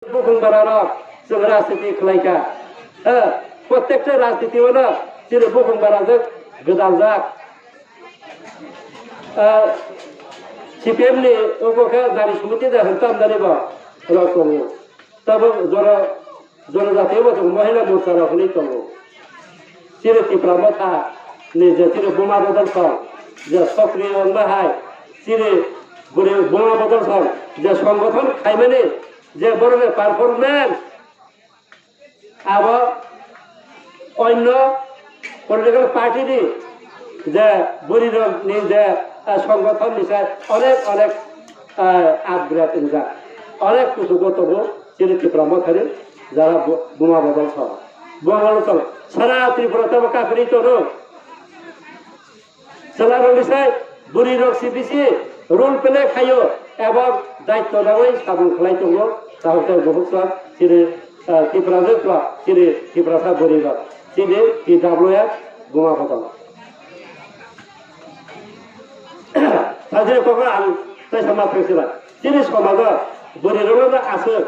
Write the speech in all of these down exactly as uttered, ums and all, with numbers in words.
Bukhung bararok chwng rajniti khlaikha. Eh, prottekta rajniti-o no chini bukhung barajwk gwdaljak. Eh, C P M ni abo khe nari sumiti da hwn tamdani bo rok tongo. Tabuk jora, jora jati bo tongo, mohila morcha rok hwnwi tongo. Chini Tipra Motha ni je chini Buma Bodol Song je sokriyo wngma hai, chini bwrwi Buma Bodol Song je songgothon khaimani, je borokni performance abo onno political party ni je bwrwi rok ni je, ah, songgothon ni sai onek onek, ah, upgrade wngjak, onek kuchugo tongo chini Tipra Motha ni jara bu-, Buma Bodol Song. Buma Bodol Song sara Tripura tamo kaphirwi tono. Chwla rokni sai bwrwi rok C B C role play khaio, ebong daityo nangwi samung khlai tongo, tahuk tei buhuk sa chini, ah, Tiprasa twa, chini Tiprasa bwrwi rok, chini T W F Buma Bodol. Sajre kok ang tei sama phai sila. Chini somajo bwrwi rokno aswk,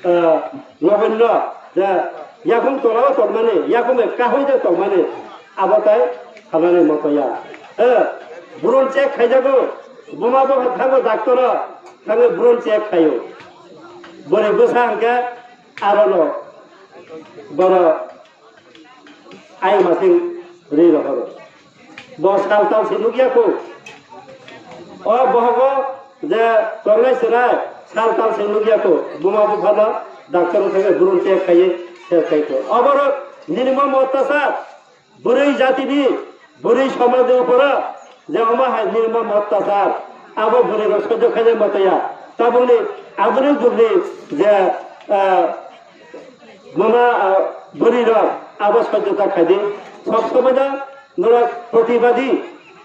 ah, Logondo, je yakung tolao tongmani, yakung bai kahoi je tongmani, abo tai sanani moto ya. Eh, bron check khaijago, buma bo thango doctor o, thango bron check khaio. Bore bwsa hwnkhe arono, boro ai masing ri rohoro. Bo sal tal se nukya ko. O bohogo je tongnai chwrai sal tal se nukya ko. Buma buphano doctor thangwi bron check khaiwi se khai ko. Oborok nini mo mottasar, bwrwi jatini, bwrwi somajni uporo je omo hai nini mo mottasar. Abo bwrwi rok sojjo khainai motaya. Tabukni adhuni jugni je, ah, Buma, ah, bwrwi rok abo sojjota khaidi. Sob somoi no norok protibadi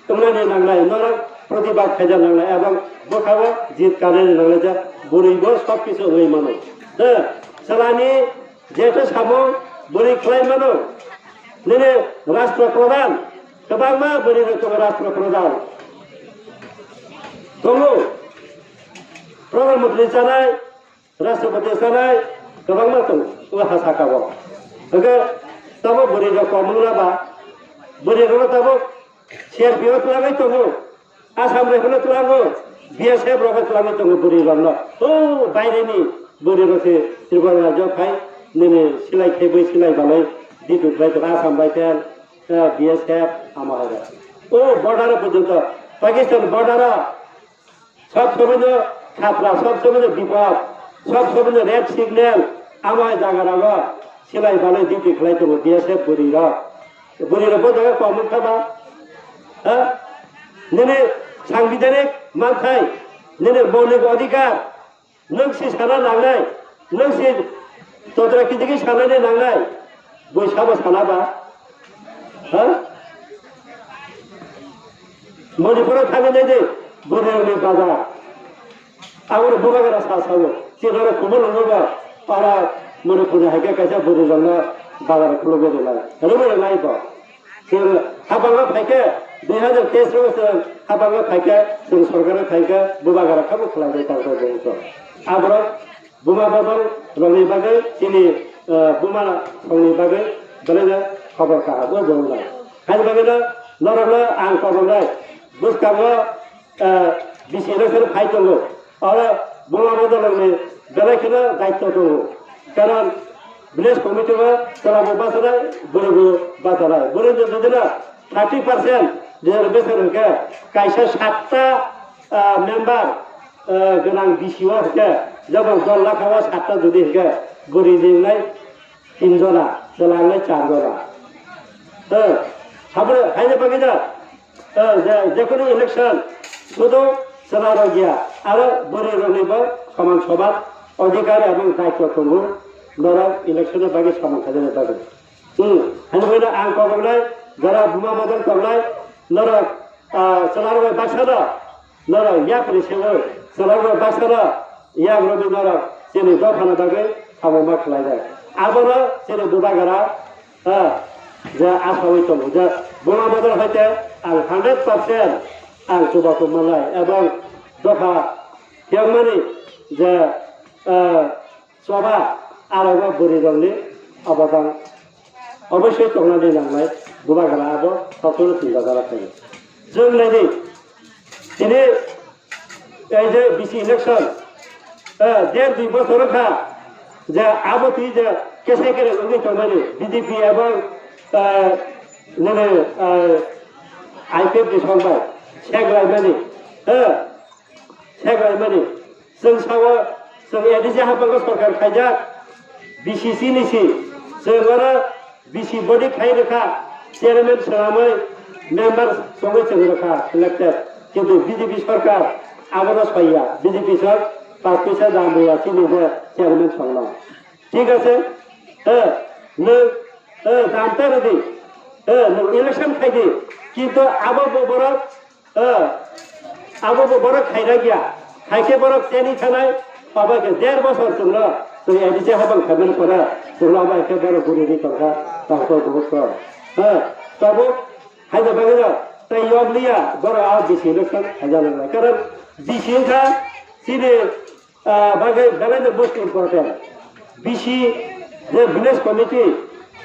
wngnani nangnai, norok protibad khaida nangnai, ebong bwkhao jit kanani nangnai je bwrwi bo sob kisu wngwi mano. De, chwlani jeto samung bwrwi khlai mano. Nini rashtra pradhan, kwbangma bwrwi rok tongo rashtra pradhan. Tongo. Pradhan mantri chanai, Rashtrapati sanai kwbangma tongo, o ha saka o. Hwnkhe tabuk bwrwi rok kom wngla ba, bwrwi rok tabuk C R P F o twlangwi tongo, Assam Rifle o twlango, B S F rok o twlangwi tongo bwrwi rok no. O baire ni bwrwi rok se Tripura rajyo phai nini silai khebwi silai balai duty khlai tongo Assam Rifle, eh, B S F amo hai rok. O border o porjonto, Pakistan border o Sob somoino khatra, sob somoino bipod, sob somoino red signal, amo hai jaga rogo silai balai duty khlai tongo B S F bwrwi rok. Bwrwi rok bo jaga kok wngkha ba? Ha? Nini sangbidhanik manthai, nini moulik odhikar, nwng si sana nangnai, nwng si totra kidigwi sanani nangnai, bui sabo sana ba? Ha? Manipur o thangwi nai di, bwrwi rokni bazar. Aboni bubagra sa sao. Chini oro kubun wngwi ba para Manipur ni hai khe kaisa bwrwi rokno bazar khulugwi rwnai. Rwgwi rwnai bo. Chwng habangma phai khe dui hazar teis o chwng habangma phai khe chwng sorkar o phai khe bubagra khe bo khwlai bai tang khe bo wngkha. Aborok Buma bodol rokni bagwi chini, eh, buma rokni bagwi belai no khobor kaham o borok lai. Haini bagwi no norok no ang kobor lai. Bwskango, eh, bisi election phai tongo. Oro buma bodol rokni belai kheno daityo tongo. Karon village committee o chwla bo bachanai, bwrwi bo bachanai. Bwrwi no jodi no thirty percent reservation hwnkhe kaisa satta, ah, member, ah, gwnang B C O hwnkhe, jabon dol lakha o satta jodi hwnkhe, bwrwi ni wngnai tin jona, chwla wngnai char jona. Eh, habore haino bagwi da, eh, je, jekunu election sudu chwla rok ya, aro bwrwi rokni bo soman soman odhikar ebong daityo tongo, norok election ni bagwi samung khainani bagwi. Hmm, haino bagwi no ang kok rwnai, jara buma bodol tongnai, norok, ah, chwla rok bai baksa no, norok yapri sewo, chwla rok bai baksa no, yak rwdi norok chini dophani bagwi samung ma khlainai. Abono chini bubagra, ah, je asawi tongo je buma bodol hoite ang hundred percent ang chubachu manlai, ebong dopha tiyangmani je, ah, Choba, aro bo bwrwi rokni obodan obossoi tongnani nangnai, bubagra abo sasoro chinta jora khaio. Chwng naidi, tini ei je bisi election, eh, der dui bosor wngkha, je abo twi je kese kere wngwi tongmani B J P ebong, eh, nini, eh, I P F ni song bai sek laimani, eh, Sek laimani, chwng sao, chwng A D C habango sorkar khaijak, B C C ni si, chwng oro B C body khai rwkha, chairman swnamwi member chongwi chwng rwkha elected, kintu B J P sorkar abono soiya, B J P sor pas poisa dam rwya chini je chairman songno. Thik ase, eh, nwng, eh, dam ta rwdi, eh, nwng election khaidi, kintu abo bo borok Eh, abo bo borok khaina gya. Khaikhe borok cheni thanai, abo khe der bosor chwngno, chwng A D C habang khaimani pore, chwngno abo khe borok guri ri tongkha, tongkha borok khe. Eh, tabuk haino bagwino tei yokliya, borok a bisi election khaina nangnai. Karon bisi wngkha chini Ah, bagwi belai no most important. B C je village committee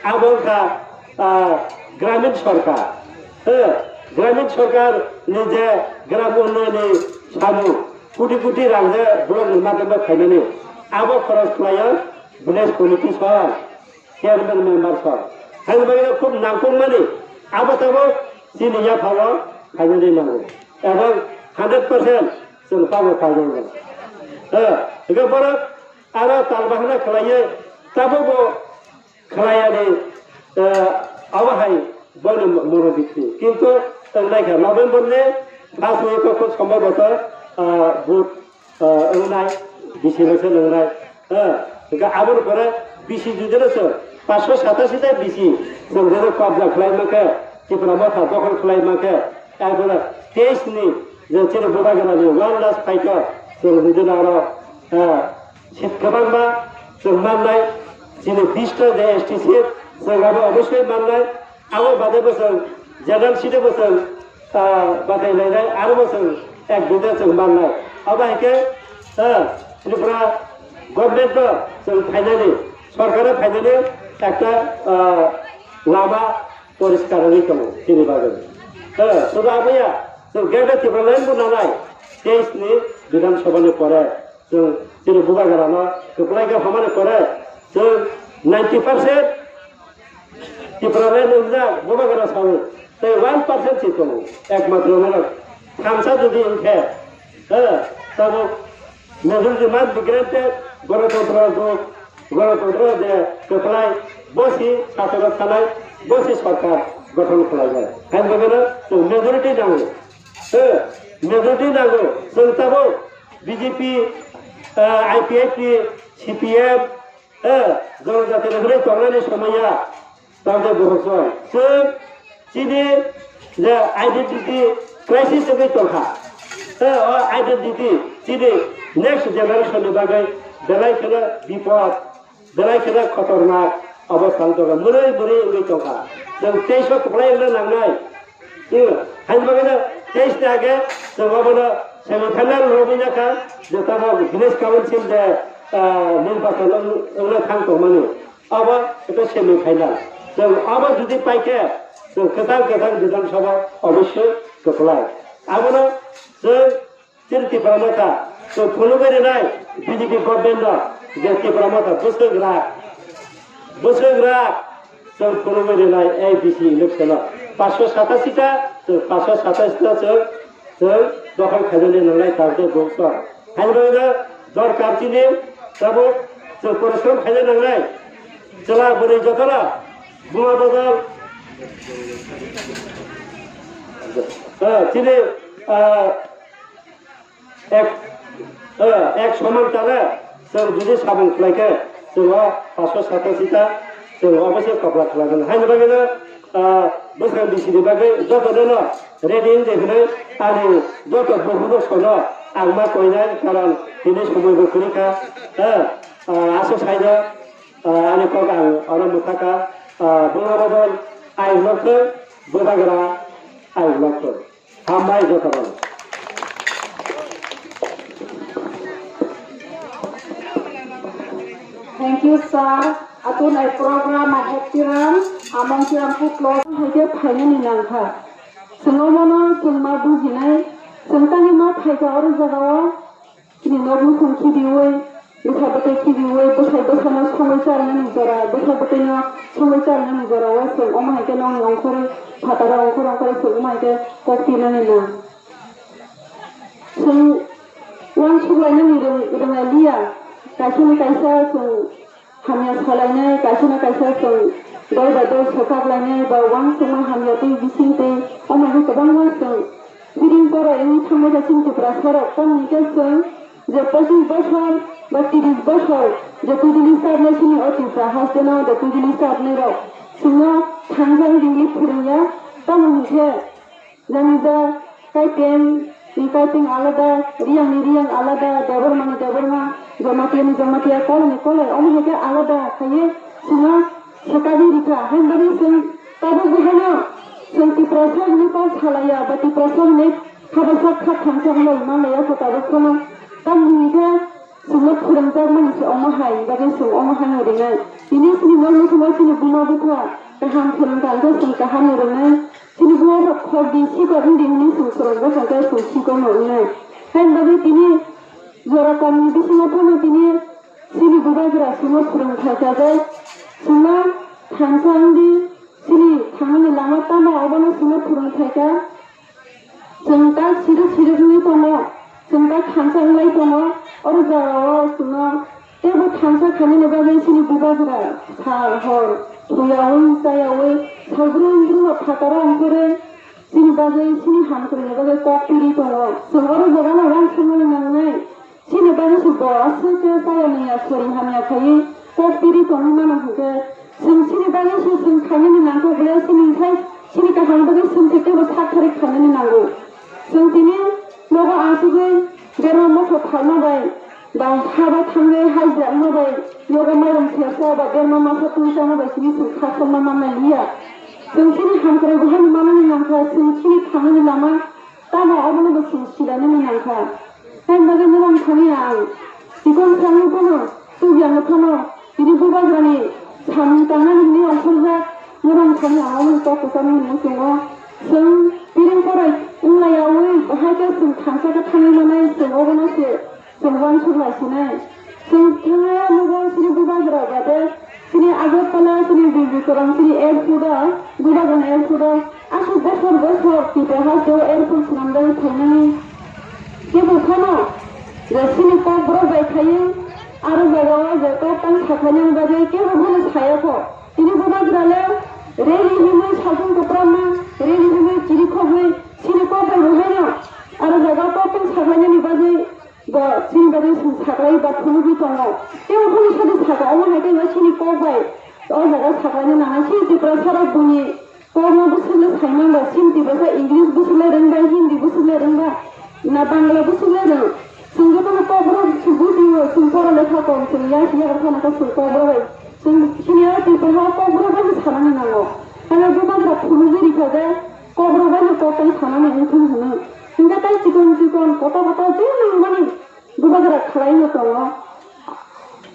abo wngkha, ah, gramin sorkar. Eh, gramin sorkar ni je gram unnayon ni samung koti koti rang je block ni madhyame phainani abo khoros khlaiyo village committee song. Chairman member song. Haini bagwi khub nangkukmani abo tabuk chini yaphao khainani nango. Ebong hundred percent chwng tabuk khainani nango. Eh, hwnkhe borok aro tal bahana khlaiwi tabukbo khlaiyani, eh, abo hai bono monobikti. Kintu wng naikha November ni first week o khub sombhoboto, ah, vote ah, wngnai, bisi election wngnai, ha, hwnkhe aboni pore bisi judino chwng paanch sho satashi ta bisi chwng jeno kobja khlai mankhe, Tipra Motha dokhol khlai mankhe, ekbara teis ni je chini bubagrani one last fight o chwng judino aro, ha, seat kwbangma chwng mannai, chini bish ta je S T seat chwng abo obossoi mannai, abo bade bo chwng general seat o bo chwng ah, batai lainai, aro bo chwng ek duita chwng mannai. Abo hai khe, ah, Tripura government no chwng phainani, sorkar o phainani ekta, ah, lama poriskar wngwi tongo chini bagwi. Ah, sudu aboya chwng Greater Tipraland bo nanai, teis ni Bidhan Sabha ni pore. Chwng chini bubagrano kwplai khe hamani pore chwng ninety percent Tipraland wngjak bubagra sao, tei one percent se tongo. Ekmatro norok thamsa jodi wngkhe, he, tabuk majority must be granted, gorotontro jwk, gorotontro je kwplai, bosi sasano thanai, bosi sorkar gothon khlainai. Haini bagwino chwng majority nango. He, majority nango. Chwng tabuk B J P, eh, I P F T, C P M, eh, jonojati ni hwnwi tongnani somaya, tamde bohrokjwk. Chwng chini je identity crisis wngwi tongkha. Eh, o identity chini next generation ni bagwi belai kheno bipod. Belai kheno khotornak obostha wng tongkha, mwnwi mwnwi wngwi tongkha. Chwng teis o kwplai wngna nangnai. Hmm, haini bagwino teis ni age chwng obono semi final romwi nakha, je tamo village council de, ah, nirbachon wng-, wngna thang tongmani. Obo ekta semi final. Chwng obo jodi paikhe, chwng kwtal kwtal Bidhan Sabha obossoi kwplai. Abono chwng Chini Tipra Motha, chwng phunugwi rwnai B J P government no je Tipra Motha bwswk rak, bwswk rak chwng phunugwi rwnai A D C election o. Paanch sho satashi ta, chwng paanch sho satashi ta chwng, chwng dokhol khainani nangnai tabuk bukso. Haino dorkar chini tabuk chwng porishrom khaina nangnai. Chwla bwrwi jotono buma bodol, ah, chini, ah, Ek, eh, ek soman tara, chwng jodi sabung khlai khe, chwng o paanch sho satashi ta, chwng o bwswk kokla khlai mano. Haini bagwi no, ah, bwswk bisi ni bagwi joto no no ready wng de hwnwi ani joto bukhuk rok sono ang ma koinai, karon tini somoi bo kwrwi kha, eh, ah, aswk sai do, ah, ani kok ang oro mwthaka, ah, buma bodol ayuk lokthwng, bubagra ayuk lokthwng. Hambai jotono. Thank you, sir. Atun ai program a het tirang, among tirang ku close hai khe phainani nangkha. Chwng omono chwng ma bujinai, chwng tani ma phaikha oro jagao, chini nok nukhung khibiui, bwsa bwtwi khibiui, bwsai bwsano songwi charnani jora, bwsa bwtwino songwi charnani jorao chwng omo hai khe nokni ongkhorwi, phataro ongkhor ongkhorwi chwng omo hai khe kok tinani nang. Chwng uansuk lainani rwng-, rwngai liya, kaisa ni kaisa chwng hamya salainai, kaisa na kaisa chwng dol bai dol swkak lainai, ba uansukma hamya twi bising twi, omo hai kwbangma chwng feeling pore wngwi thangbai kha chini Tiprasa rok. Tamni khe chwng je pochis bosor ba tris bosor je twidili charnai chini o Tipra haste no je twidili charnai rok chwngno thansa wngwi ringwi phwrwngya, tamo hinkhe Janija, Kaiteng ni Kaiteng alada, Riyang ni Riyang alada, Debbarma ni Debbarma, Jamatia ni Jamatia, Kolai ni Kolai, omo hai khe alada khaiwi chwngno swkagwi rikha. Hainbagwi chwng tabukbo haino chwng Tiprasa hwnwi kok salaiya ba Tiprasa hwnwi kha bwsak kha thansa wngwi manlaiya kho tabuk phano. Tamni hinkhe Chwngno phwrwngjakmani se omo hai, bagwi chwng omo hai no rinai. Tini chini nok nukhungo chini buma bupha kaham phwrwngkha, hwnkhe chwng kaham no rinai. Chini buma rok khok di, sikok wng di hwnwi chwng phwrwngjakha, hwnkhe chwng sikok no wngnai. Haini bagwi tini jora kom ni bisingo phano tini chini bubagra chwngno phwrwng phaikha je chwngno thansa wng di, chini thangmani lama tamo abono chwngno phwrwng phaikha. Chwng ta sirwk sirwk wngwi tongo, chwng ta thansa wngwi tongo. Oro jagao chwngno teibo thansa khainani bagwi chini bubagra sal hor thuyaui chayaui sal brum brum no phataro ongkhorwi chini bagwi, chini hamkrai ni bagwi kok piri tongo. Chwng oro jagano uansukmani nangnai. Chini bagwi se bo aswk khe chaya nungya, sori hamya khaiwi kok piri tongwi mano hwnkhe, chwng chini bagwi se chwng khainani nangkuk ble, chini sai chini kaham bagwi chwng se teibo sak thari khainani nango. Chwng tini nogo achugwi berma mokho phalma bai ba haba thangwi haijak ma bai yogo mairum sersa ba berma masa twi chama bai chini chwng khasokma manna liya. Chwng chini hamkrai bo haino manani nangkha, chwng chini thangnani lama Tamo obono bo chwng silainani nangkha. Haini bagwi norok thani ang chikon sangwi phano, tubuyangwi phano, tini bubagrani samung tangnani hwnwi ongkhorjak norok thani ang omo kok kwcharnani muchungo. Chwng piring korai wnglayaui bahai khe chwng thansa khe thangwi manai, chwng obono se Chwng uansuk lai sinai. Chwng thangwi nugo chini bubagra ba de, chini Agartala, chini Bibikram, chini airport o, bubagrani airport o, aswk bosor bosor Tipra haste o airport swnamjagwi phainani. Kebo phano je chini kokborok bai khaiwi aro jagao je kok tang sakhlainani bagwi kebo phano sayakho. Tini bubagra le rally hinwi saltung kwpramma, rally hinwi chirikhogwi chini kok bai bo haino aro jagao kok tang sakhlainani bagwi Bo chini bagwi chwng saklai ba phunugwi tongo. Tei ophani sadi saka omo hai tei chini kok bai o jaga saklaina nangnai. Chini Tiprasa rok buini kokno bwswk le sai man ba. Chini Tiprasa English bwswk le rwng ba, Hindi bwswk le rwng ba, na Bangla bwswk le rwng. Chwng jotono kokborok se bujio, chwng pora lekha kom, chwng yak yak phano khe chwng kokborok bai. Chwng chini o Tiprasa kokborok bai sanani nango. Hwnwi bubagra phunugwi rikha je kokborok bai no kok tei sanani wngthung hwnwi. Hingkhe tei chikon chikon kotor kotor je nangmani Bubagra khwlaino tongo.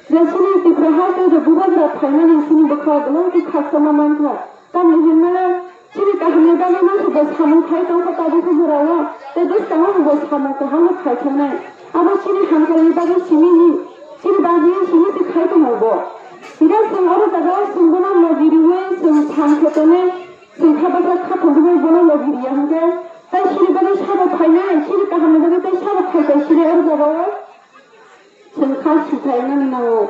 Je chini Tipra haste je bubagra phaimani chini bwkhao belai khe khakchangma mankha. Tamni hinmale chini kahamni bagwi no se bo samung khai tongkha tabukhe jorao, tei bwskango bo samung kaham no khai thwngnai. Abo chini hamkrai ni bagwi simi hi, chini bagwi simi se khai tongo bo. Hingkhe chwng oro jaga o chwng bono logi riwi chwng thang khe tonwi, Chwng kha bwkha kha thangwi bono logi riya hwnkhe, tei sini bagwi sabo phainai, sini kahamni bagwi tei sabo phaipai sini oro jagao chwng kha sithainani nango.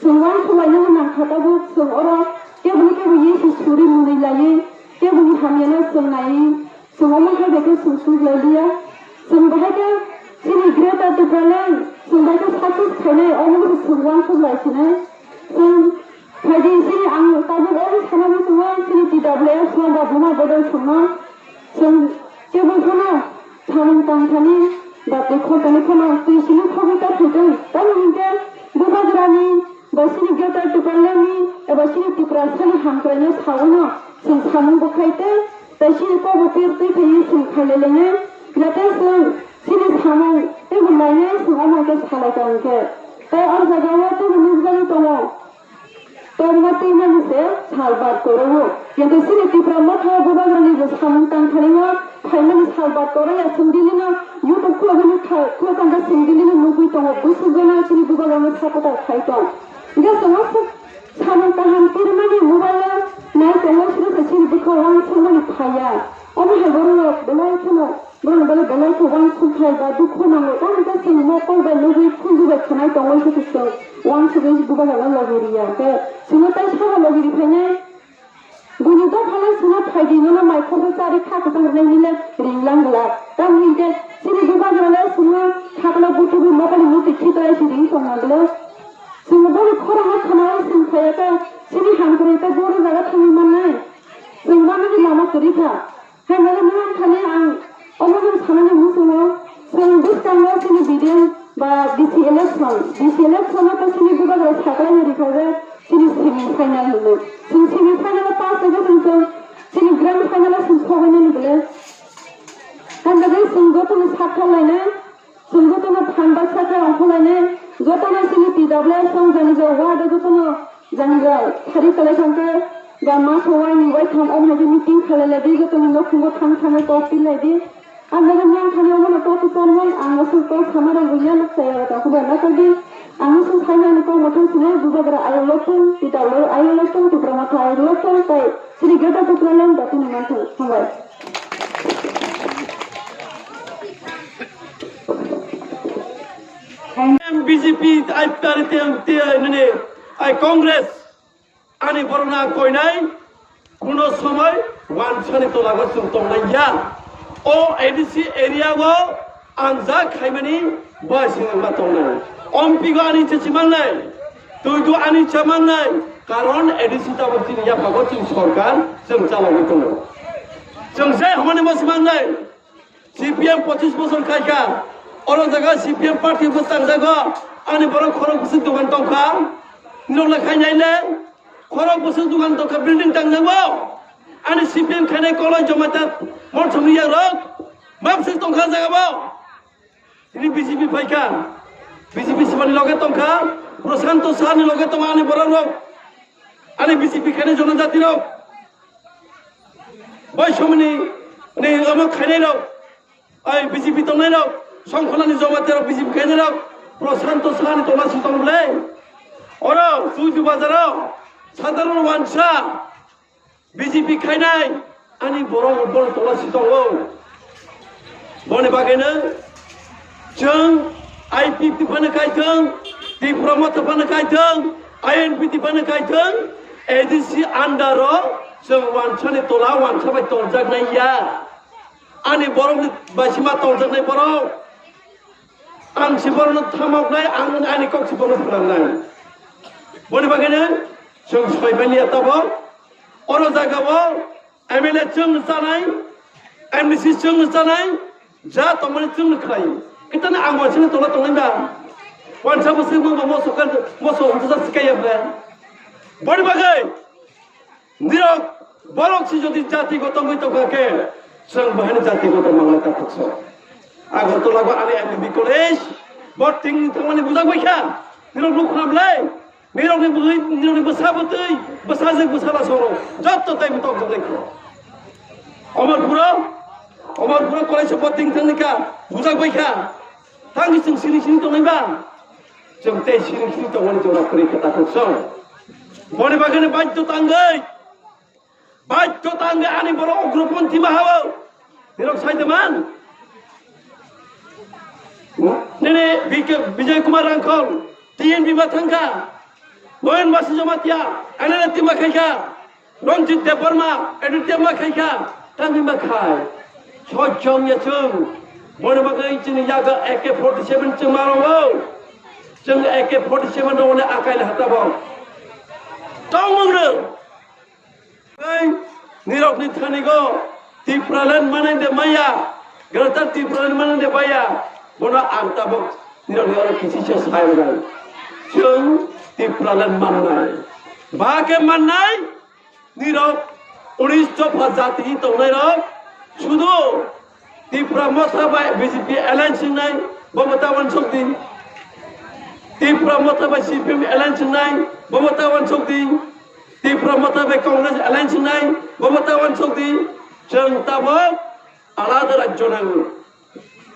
Chwng uansuk lainani nangkha tabuk chwng oro keboni kebo ye se suri mwnwi laiwi keboni hamyano chwng naiwi chwng omo hai bai khe chwng suk lai liya. Chwng bahai khe chini Greater Tipraland chwng bai khe success khainai omo no chwng uansuk lai sinai. Chwng Phaidi sini ang tabuk obo sanani tongo, sini T W F song ba buma bodol songno. Chwng kebo phano samung tang thani ba twi khortani phano twi simi khogwi ta thwitwng. Tamoni hinkhe bubagrani ba sini Greater Tipralandni eba sini Tiprasani hamkraino saono chwng samung bo khai tei, tei sini kokbo pir twi phaiwi chwng khailailainai. Jate chwng sini samung teibo lainai chwng omo khe salai tong khe. Tei o jaga o tei nukjagwi tongo. Tongma twi mani se salbat korowo. Kintu chini Tipra Motha Bubagrani je samung tangthani o phaimani salbat koroya chwng dilino YouTube khulogwi nukha, khulokha sing dilino nugwi tongo. Bwswk jona chini Bubagrano supporter khai tong. Hingke chwng o samung kaham pirmani mobile o nai tongo, sini se chini bwkha wansukmani phaiya. Omo hai borok rok belai kheno Borok ni bagwi belai khe uansuk phai ba dukhu nango, tamo khe chwng mokol bai nugwi khunju bai khwnai tongwi khe chwng uansugwi bubagrano logi riya. Khe chwngno tai sabo logi ri phainai. Buini dophano chwngno phai di, nono mai khorsa chari kha kwchang rwnai hinwi le ringlang glak. Tamni hinkhe chini bubagrano chwngno sakno buthubi mokolni mukti khiklai si ring tongma glak. Chwngno bono khorang no khwnai chwng phaiya khe chini hamkwrwi tei bono jaga thangwi mannai. Chwng manani lama kwrwi kha. Hai mane mwnang thani ang omo nung sanani muchungo chwng bwskango chini B D M ba D C election, D C election no to chini bubagra saklaina rikhaijak chini semi final hinwi. Chwng semi final o pass wngkhe chwng chwng chini grand final o chwng sobainani bwle. Hamjagwi chwng jotono saktharlainai. Chwng jotono phan baksa khe ongkhorlainai, jotono chini T W S song jani jao ward o jotono jani jao sari kwlai thangkhe, ba maso waini waitham om hai khe meeting khalai lai di, jotoni nokhungo thang thangwi kok pil lai di. Ang nini yang thani omono kok kwcharnai, ang aswk kok sama rang rwya nuk chaya rok tongkhe ba nakardi. Ang aswk saimani kok mwthang sinai, bubagra ayuk lokthung, T W S ayuk lokthung, Tipra Motha ayuk lokthung, tei chini Greater Tipraland dati ni manthung. Hambai. B J P, I P R T M, T I, nini, I Congress, ani borokno ang koinai, kuno somoi wansani tolago chwng tongnai ya. O A D C area o ang ja khaimani bai singma tongnai. Ompigo ani chechi mangnai, tuidu ani cha mangnai, karon A D C tabok chini yapago chini sorkar chwng chalogwi tongo. Chwng je hwnmani bo simangnai. C P M pochis bosor khaikha, oro jaga C P M party bo tangjago, ani borok khorok bwswk dogan tongkha, nirok le khainai le, khorok bwswk dogan tongkha, building tangjago, ani C P M khainai koloi Jamatia monsongni yakrok, ma bwswk tongkha jaga bo, tini B J P phaikha, B J P simani loge tongkha, Prashanto Sahani loge tongo ani borok rok, ani B J P khainai jonojati rok. Bai somoni ni omo khainai rok, ai B J P tongnai rok, Songkholani Jamatia rok, B J P khainai rok, Prashanto Sahani tola si tong bwle. Oro Chuidu Bazar o sadharon wansa B J P khainai ani borok bor tola si tongo. Boni bagwino chwng I P F T phano khaithwng, Tipra Motha phano khaithwng, I N P T phano khaithwng, A D C under o chwng wansani tola wansa bai tonjaknai ya. Ani borokni bai sima tonjaknai borok. Ang si borokno thamoknai, ang ani kok si borokno phnangnai. Boni bagwino chwng soimani ya tabok. Oro jaga o M L A chwng chanai, M D C chwng chanai, ja tongmani chwng khlai. Kitani ang wansini tola tongnai ba? Wansa bwswk mungba moso kan, moso hwnsa sikai ya ble. Boni bagwi nirok borok si jodi jati goto wngwi tongkha khe, chwng bahani jati goto manglai ta thukso. Agartala bo ani M B B college, bo tingni thangmani bujak bai kha. Nirok nuk khna ble. Nirokni bwrwi, nirokni bwsa bwtwi, bwsajwk bwsala soro, jotto tei bwtokjak lai kho. Omorpuro, Omorpuro college o bo tingthang ni kha, bujak bai kha. Tangwi chwng sini sini tongnai ba? Chwng tei sini sini tongmani jora kwrwi khe takhuk song. Boni bagwino baidhyo tangwi. Baidhyo tangwi ani borok ugroponthi ma hao. Nirok sai de man. Nini B K, Bijoy Kumar Rangkhol, T N P ma thangkha. Noyon Basi Jamatia, N L A T ma khaikha. Ranjit Debbarma, N L A T ma khaikha. Tangwi ma khai. Sojong ya chwng. Boni bagwi chini yaga A K forty seven chwng ma rongo. Chwng A K forty seven rogoni akai la hata bo. Tongmung rw. Tei nirokni thanigo Tipraland manai de maya, Greater Tipraland manai de maya, bono ang tabok nirokni oro kisi se sai rwnai. Chwng Tipraland mannai. Ba khe mannai, nirok unis dopha jati tongnai rok, sudu Tipra Motha bai B J P alliance wngnai, bo mwta wansuk di. Tipra Motha bai C P M alliance wngnai, bobo ta uansuk di. Tipra Motha bai Congress alliance wngnai, bobo ta uansuk di. Chwng tabok alada rajyo nango.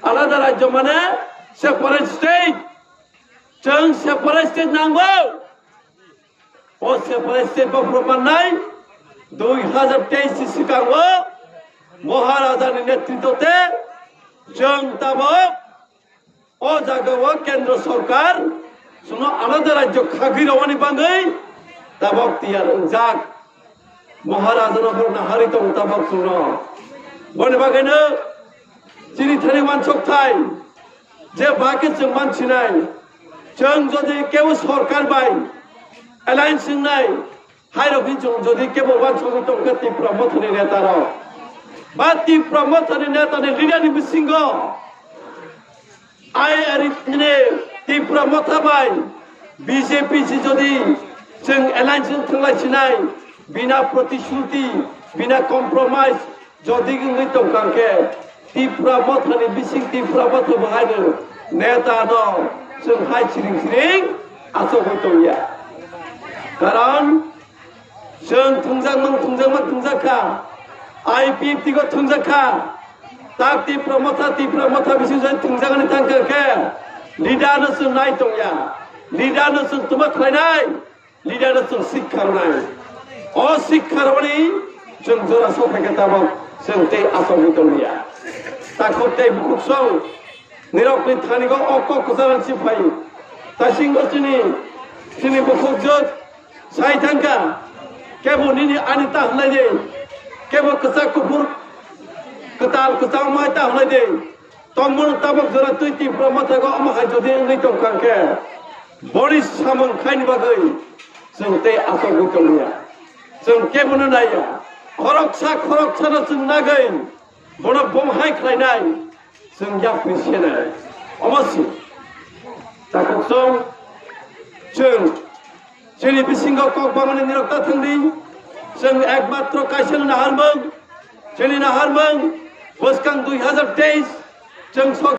Alada rajyo mane separate state. Chwng separate state nango. O separate state bo proman nai. Dui hazar teis ni swkango Maharaja ni netritwo te chwng tabok o jaga o Kendra Sarkar chwngno alada rajyo khagwi rwani bagwi tabok tiyar wngjak. Maharaja no bo naharwi tongo tabok chwngno. Boni bagwino chini thani uansuk thai je ba khe chwng mansinai. Chwng jodi kebo sorkar bai alliance wngnai, hai rok ni chwng jodi kebo uansugwi tongkha Tipra Mothani neta rok. Ba Tipra Mothani neta ni leader ni bisingo Ai ari tine Tipra Motha bai B J P si jodi chwng alliance wng thwnglai sinai, bina protishruti, bina compromise jodi wngwi tongkha khe Tipra Motha ni bising Tipra Motha bo haino neta no chwng hai siring siring achugwi tongya. Karon Chwng thwngjakmang, thwngjakmang, thwngjak kha. I P F T go thwngjak kha. Tak Tipra Motha, Tipra Motha bisi jai thwngjak ani thang kha khe leader no chwng nai tongya. Leader no chwng tuma khlainai. Leader no chwng sikha rwnai. O sikha rwani chwng jora sophai khe tabok chwng tei asogwi tongya. Takhuk tei bukhuk song nirok ni thani go o kok kwchang si phai. Tasingo chini, chini bukhuk jot Sai thangkha, kebo nini ani ta hwnlai de, kebo kwchak kuphur, kwtal kwchak mai ta hwnlai de, tongmung tabok jora twi Tipra Motha go omo hai jodi wngwi tongkha khe, boni samung khaini bagwi chwng tei achugwi tongya. Chwng kebono naiya, khoroksa khoroksano chwng nagwi bono bom hai khlainai. Chwng yapri senai. Omo si. Takhuk song. Chwng. Chini bisingo kok bangmani nirok ta thangdi. Chwng ekmatro kaisa naharmung. Chini naharmung. Bwskang dui hazar teis. Chwng sok